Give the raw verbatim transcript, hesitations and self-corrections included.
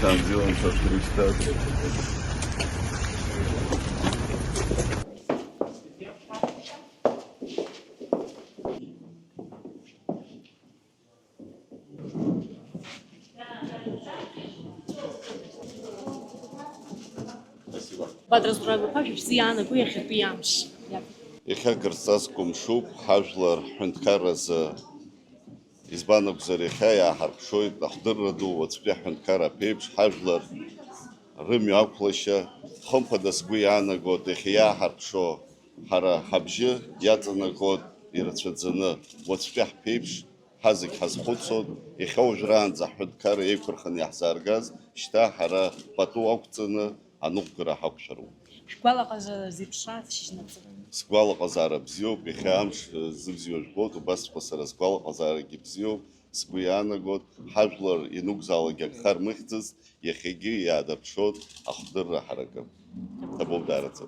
Там сделан со стороны. Бадра Зураб-иԥа, шәыԥсы иаанаго иахьатәи амш. Иахьа Кырҵас кәымшуп ҳажәлар ҳҳәынҭқарразы. Избан акәзар, иахьа иааҳарԥшуеит ахдырра ду, уаҵәтәи аҳәынҭқарра аԥеиԥш ҳажәлар рымҩа ақәлашьа. Хымԥада, сгәы иаанагоит, иахьа иааҳарԥшуа ҳара ҳабжьы иаҵанакуеит ирацәаӡаны. Уаҵәтәи ҳԥеиԥш, ҳазегь ҳазхәыцуан, иахьа уажәраанӡа ҳҳәынҭқарра еиқәырханы иаҳзааргаз, шьҭа ҳара пату ақәҵаны аныҟәгара ҳақәшәароуп. Шәгәалаҟазаара зеиԥшрааӡ шьыжьнаҵы. Сгәалаҟазаара бзиоуп, иахьа амш, э, зыбзиоу жәбоит, убас ҳәа сара сгәалаҟазаарагьы бзиоуп, сгәы иаанагоит, ҳажәлар ианакәзаалак агха рмыхьӡыц, иахьагьы иаадырԥшуеит ахдырра ҳаракы. Ҭабуп даараӡа.